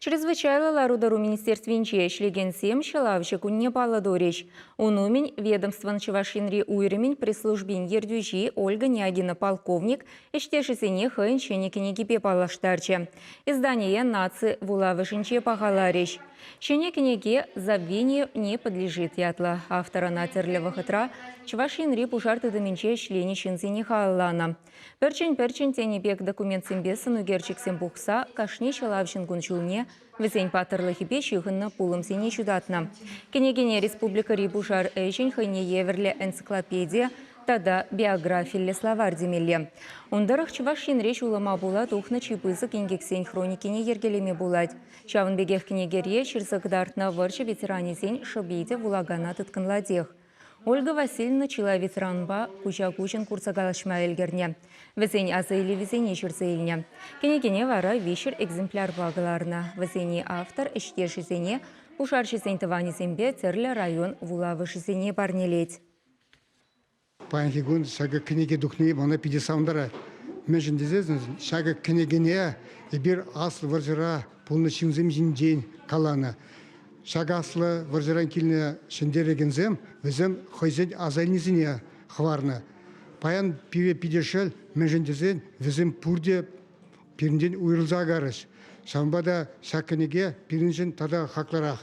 Чрезвычайлӑ лару-тӑру министерствинче ӗҫлекенсем ҫӑлавҫӑ кунне паллӑ турӗҫ. Ун умӗн ведомствӑн Чӑваш Енри уйрӑмӗн пресс-службин ертӳҫи Ольга Нягина полковник ӗҫтешӗсене хӑйӗн ҫӗнӗ кӗнекипе паллаштарчӗ. Издание наци вулавӑшӗнче пахаларӗҫ. Ҫӗнӗ кӗнеке «Забвению не подлежит» ятлӑ. Автор ӑна тӗрлӗ вӑхӑтра Чӑваш Енри пушар тытӑмӗнче ӗҫленӗ ҫынсене халалланӑ. Пӗрчӗн-пӗрчӗн тенӗ пек документсемпе сӑнӳкерчӗксем пухса кашни ҫӑлавҫӑн кун-ҫулне, вӗсен паттӑрлӑхӗпе ҫыхӑннӑ пулӑмсене ҫутатнӑ. Кӗнекене республикӑри пушар ӗҫӗн хӑйне евӗрлӗ энциклопеди тата биографиллӗ словарь темелле. Ун тӑрӑх Чӑваш Енре ҫулӑма пула тухнӑ чи пысӑк инкексен хроникине йӗркелеме пулать. Ҫавӑн пекех кӗнекере ҫырса кӑтартнӑ вӑрҫӑ ветеранӗсен шӑпи те вулакана тыткӑнлатех. Ольга Васильевна чылай ветеранпа куҫа-куҫӑн курса калаҫма ӗлкӗрнӗ. Вӗсен аса илӗвӗсене ҫырса илнӗ. Кӗнекене вара виҫҫӗр экземплярпа кӑларнӑ. Вӗсене автор ӗҫтешӗсене, пушарҫӑсен тӑванӗсемпе тӗрлӗ район вулавӑшӗсене парнелет. Паянхи кун ҫакӑ кӗнеке тухни мана питӗ савӑнтарать. Мӗншӗн тесен ҫакӑ кӗнекене эпир Аслӑ вӑрҫӑра пулнӑ ҫынсем ҫинчен каланӑ. Ҫак аслӑ вӑрҫӑран килнӗ ҫӗнтерекенсем вӗсем хӑйсен аса илнисене хӑварнӑ. Паян пире питӗ шел, мӗншӗн тесен вӗсем пурте пирӗнтен уйрӑлса карӗҫ. Ҫавӑнпа та ҫак кӗнеке пирӗншӗн тата хаклӑрах.